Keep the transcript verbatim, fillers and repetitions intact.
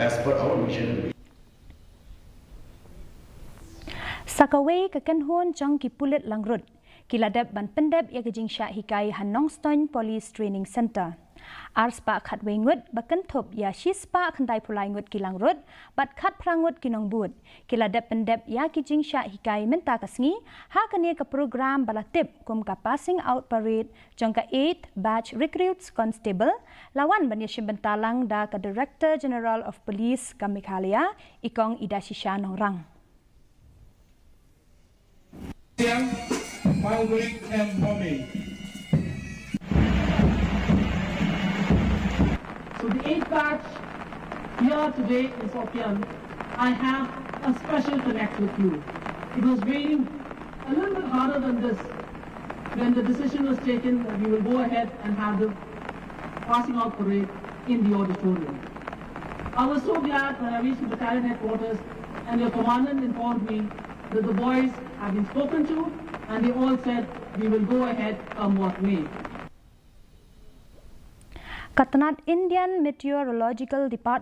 As per our mission and vision. Sa kawei ka kynhun jong ki pulit Langrut ki la dep ban pyndep ïa ka jingshah hikai ha Nongstoiñ Police Training Centre. Arspah khatwei ngut ba kynthup ïa shispah khyndai phew lai ngut ki Langrut bad khatphra ngut ki nongbud ki la dep pyndep ïa ki jingshah hikai mynta ka sngi ha kane ka program ba la tip kum ka Passing Out Parade jong ka eighth Batch Recruits Constable, la wan ban ïashim bynta lang da ka Director General of Police ka Meghalaya, i Kong Idashisha Nongrang. Siang, Palgrik M Bhome. So the eighth batch here today in Sohpian, I have a special connect with you. It was raining a little bit harder than this when the decision was taken that we will go ahead and have the passing out parade in the auditorium. I was so glad when I reached the battalion headquarters and your commandant informed me that the boys have been spoken to and they all said we will go ahead come what may. Ka tnat Indian Meteorological Department